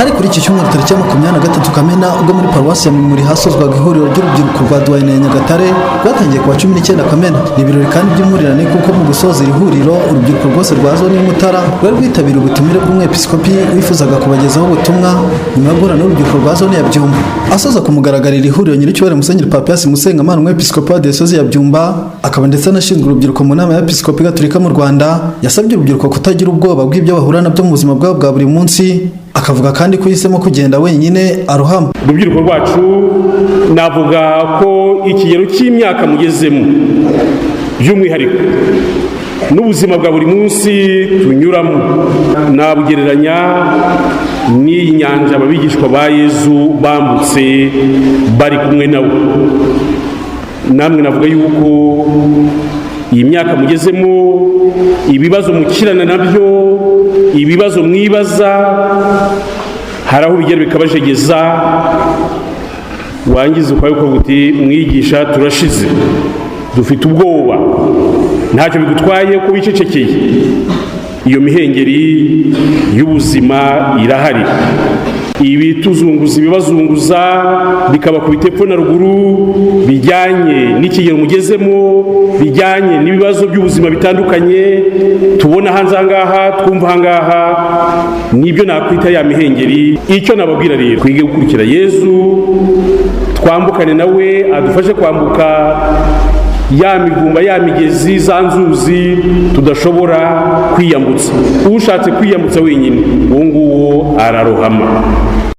Hari kuri iki cyumweru tariki ya 23 Kamena, ubwo muri paruwasi ya Mimuri hasozwaga ihuriro ry'urubyiruko rwa Duwayine ya Nyagatare rwatangiye kuwa 19 Kamena. Ni ibirori kandi by'impurirane, kuko mu gusoza iri huriro urubyiruko rwose rwa zone y'Umutara rwari rwitabiriye ubutumire bw'umwepiskopi wifuzaga kubagezaho ubutumwa nyuma yo guhura n'urubyiruko rwa zone ya Byumba. Asoza ku mugaragaro iri huriro, nyiricyubahiro Musenyeri Papias Musengamana, umwepiskopi wa Diyosezi ya Byumba, akaba ndetse anashinzwe urubyiruko mu nama y'Abepiskopi Gatolika mu Rwanda, yasabye urubyiruko kutagira ubwoba bw'ibyo bahura nabyo mu buzima bwabo bwa buri munsi, akavuga kandi ko yahisemo kugenda wenyine arohama. Urubyiruko rwacu, navuga ko ikigero cy'imyaka mugezemo by'umwihariko n'ubuzima bwa buri munsi tunyuramo, nabugereranya n'iyi nyanja ababigishwa ba Yezu bambutse bari kumwe nawe. Namwe navuga yuko iyi myaka mugezemo, ibibazo mukirana nabyo, ibibazo mwibaza, hari aho bigera bikabajegeza, wangiza ukavuga uti: "Mwigisha, turashize, dufite ubwoba." Ntacyo bigutwaye ko wicecekeye, iyo mihengeri y'ubuzima irahari, ibituzunguza, ibibazunguza, bikabakubita epfo na ruguru, bijyanye n'ikigero mugezemo, bijyanye n'ibibazo by'ubuzima bitandukanye tubona hanze aha ngaha, twumva aha ngaha, nibyo nakwita ya mihengeri. Icyo nababwira rero, twige gukurikira Yezu, twambukane nawe, adufashe kwambuka ya mivumba, ya migezi, za nzuzi tudashobora kwiyambutsa. Ushatse kwiyambutsa wenyine, uwo nguwo ararohama.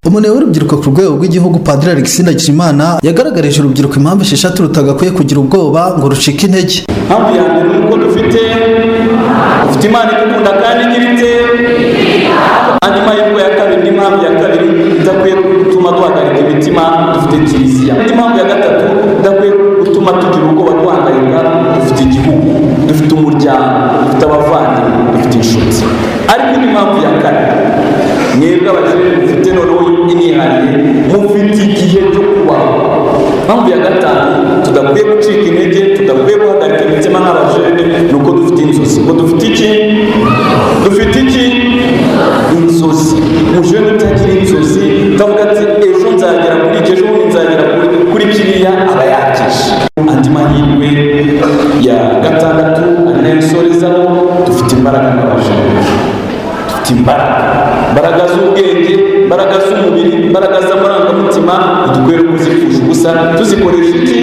Umunebwe w'urubyiruko ku rwego rw'igihugu, Padiri Alexis Ndagijimana, yagaragarije urubyiruko impamvu esheshatu rutagakwiye kugira ubwoba ngo rucike intege. Impamvu ya mbere ni uko dufite Imana idukunda kandi igira ite? Andi mahirwe ya kabiri, n'impamvu ya kabiri idakwiye gutuma duhagarika imitima, dufite Kiliziya. Indi mpamvu ya gatatu idakwiye gutuma tugira ubwoba, duhangayika, dufite igihugu, dufite umuryango, dufite abavandimwe, dufite inshuti. Ariko indi mpamvu ya kane, mwebwe abajene mufite noneho inihariye, mufite igihe cyo kubaho. Impamvu ya gatanu tudakwiye gucika intege, tudakwiye guhagarika imitima nk'abajene, ni uko dufite inzozi. Ngo dufite iki? Dufite iki? Inzozi. Umujene utagira inzozi, utavuga ati: "Ejo nzagera kuri iki, ejo bundi nzagera kuri kiriya," aba yakije. Andi mahirwe ya gatandatu, ari nayo nsorezaho, dufite imbaraga nk'abajene. Dufite imbaraga, imbaraga z'ubwenge, imbaraga z'umubiri, imbaraga z'amarangamutima. Ntidukwiye kuzipfusha ubusa tuzikoresha iki?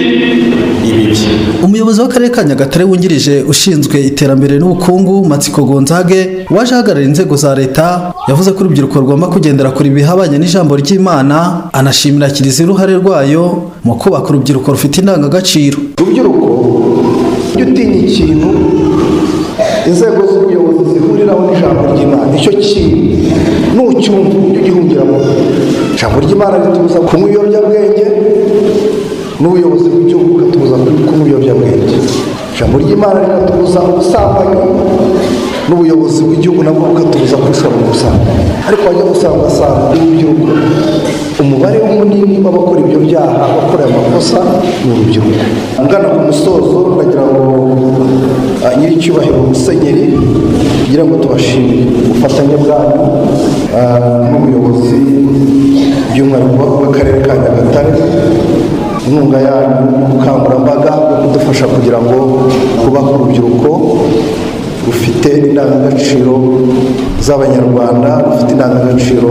Ibibi. Umuyobozi w'akarere ka Nyagatare wungirije ushinzwe iterambere n'ubukungu, Matsiko Gonzage, waje ahagarariye inzego za leta, yavuze ko urubyiruko rugomba kugendera kure ibihabanye n'ijambo ry'Imana, anashimira Kiliziya uruhare rwayo mu kubaka urubyiruko rufite indangagaciro. Rubyiruko, ujye utinya ikintu inzego z'ubuyobozi zihuriraho n'ijambo ry'Imana. Icyo kintu nucyumva, ujye ugihungiramo. Ijambo ry'Imana ritubuza kunywa ibiyobyabwenge, n'ubuyobozi bw'igihugu bukatubuza kunywa ibiyobyabwenge. Ijambo ry'Imana rikatubuza ubusambanyi, n'ubuyobozi bw'igihugu nabwo bukatubuza kwishora mu busambanyi. Ariko wajya gusanga, ugasanga urubyiruko, umubare munini w'abakora ibyo byaha, abakora aya makosa, ni urubyiruko. Ngana ku musozo, ndagira ngo nyiricyubahiro Musenyeri, kugira ngo tubashimire ubufatanye bwanyu n'ubuyobozi, by'umwihariko bw'akarere ka Nyagatare, inkunga yanyu n'ubukangurambaga bwo kudufasha kugira ngo twubake urubyiruko rufite indangagaciro z'Abanyarwanda, rufite indangagaciro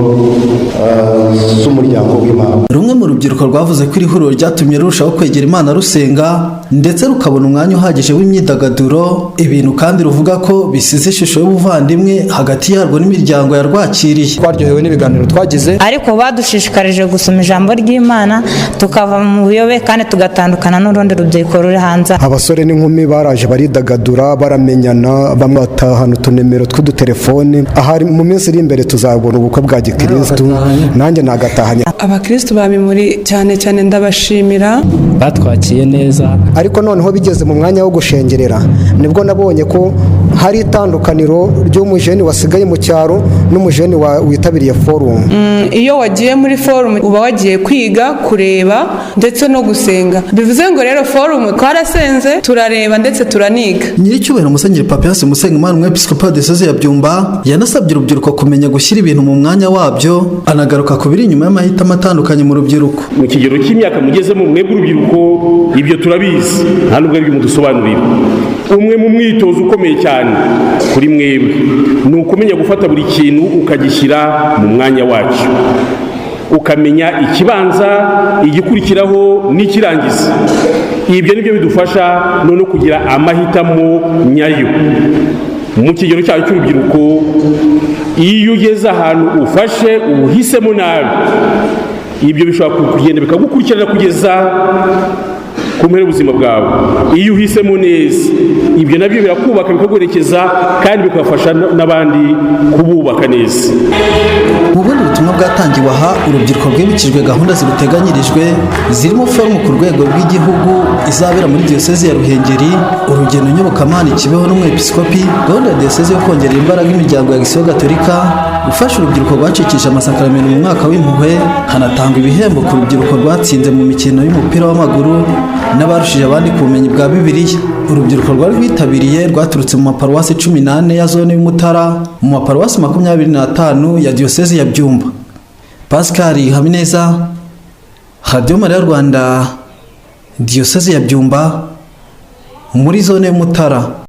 z'umuryango w'Imana. Rumwe mu rubyiruko rwavuze ko iri huriro ryatumye rurushaho kwegera Imana, rusenga, ndetse rukabona umwanya uhagije w'imyidagaduro, ibintu kandi ruvuga ko bisize ishusho y'ubuvandimwe hagati yarwo n'imiryango yarwakiriye. Twaryohewe n'ibiganiro twagize. Ariko badushishikarije gusoma ijambo ry'Imana, tukava mu buyobe kandi tugatandukana n'urundi rubyiruko ruri hanze. Abasore n'inkumi baraje baridagadura, baramenyana, bamwe batahana utunemero tw'udutelefone. Ahari mu minsi iri imbere tuzabona ubukwe bwa gikirisitu, nanjye nagatahanye. Abakirisitu ba Mimuri cyane cyane ndabashimira. Batwakiye neza. Ariko noneho bigeze mu mwanya wo gushengerera, nibwo nabonye ko Hari itandukaniro ry'umujeni wasigaye mu cyaro n'umujeni witabiriye forumu. Iyo wagiye muri forumu uba wagiye kwiga, kureba ndetse no gusenga. Bivuze ngo rero forumu twarasenze, turareba ndetse turaniga. Nyiricyubahiro Musenyeri Papias Musengimana, Umwepiskopi wa Diyoseze ya Byumba, yanasabye urubyiruko kumenya gushyira ibintu mu mwanya wabyo, anagaruka ku biri inyuma y'amahitamo atandukanye mu rubyiruko. Mu kigero cy'imyaka mugezemo mwebwe urubyiruko, ibyo turabizi, nta nubwo ari byo mudusobanurira. Umwe mu mwitozo ukomeye cyane kuri mwebwe ni ukumenya gufata buri kintu ukagishyira mu mwanya wacyo, ukamenya ikibanza, igikurikiraho n'ikirangiza. Ibyo ni byo bidufasha noneho kugira amahitamo nyayo mu kigero cyayo cy'urubyiruko. Iyo ugeze ahantu ufashe uhisemo nabi, ibyo bishobora kugenda bikagukurikirana kugeza ku mpera y'ubuzima bwawe. Iyo uhisemo neza, ibyo nabyo birakubaka, bikaguherekeza kandi bikafasha n'abandi kububaka neza. Mu bundi butumwa bwatangiwe aha, urubyiruko rwibukijwe gahunda ziruteganyirijwe, zirimo forumu ku rwego rw'igihugu izabera muri Diyosezi ya Ruhengeri, urugendo nyobokamana i Kibeho n'umwepiskopi, gahunda ya diyosezi yo kongerera imbaraga imiryango ya Gisiyo Gatolika, gufasha urubyiruko rwacikije amasakaramentu mu mwaka w'impuhwe, hanatangwa ibihembo ku rubyiruko rwatsinze mu mikino y'umupira w'amaguru n'abarushije abandi ku bumenyi bwa Bibiliya. Urubyiruko rwari rwitabiriye rwaturutse mu maparuwasi 14 ya zone y'Umutara, mu maparuwasi 25 ya Diyosezi ya Byumba. Pascal Habineza, Radiyo Mariya Rwanda, Diyosezi ya Byumba, muri zone y'Umutara.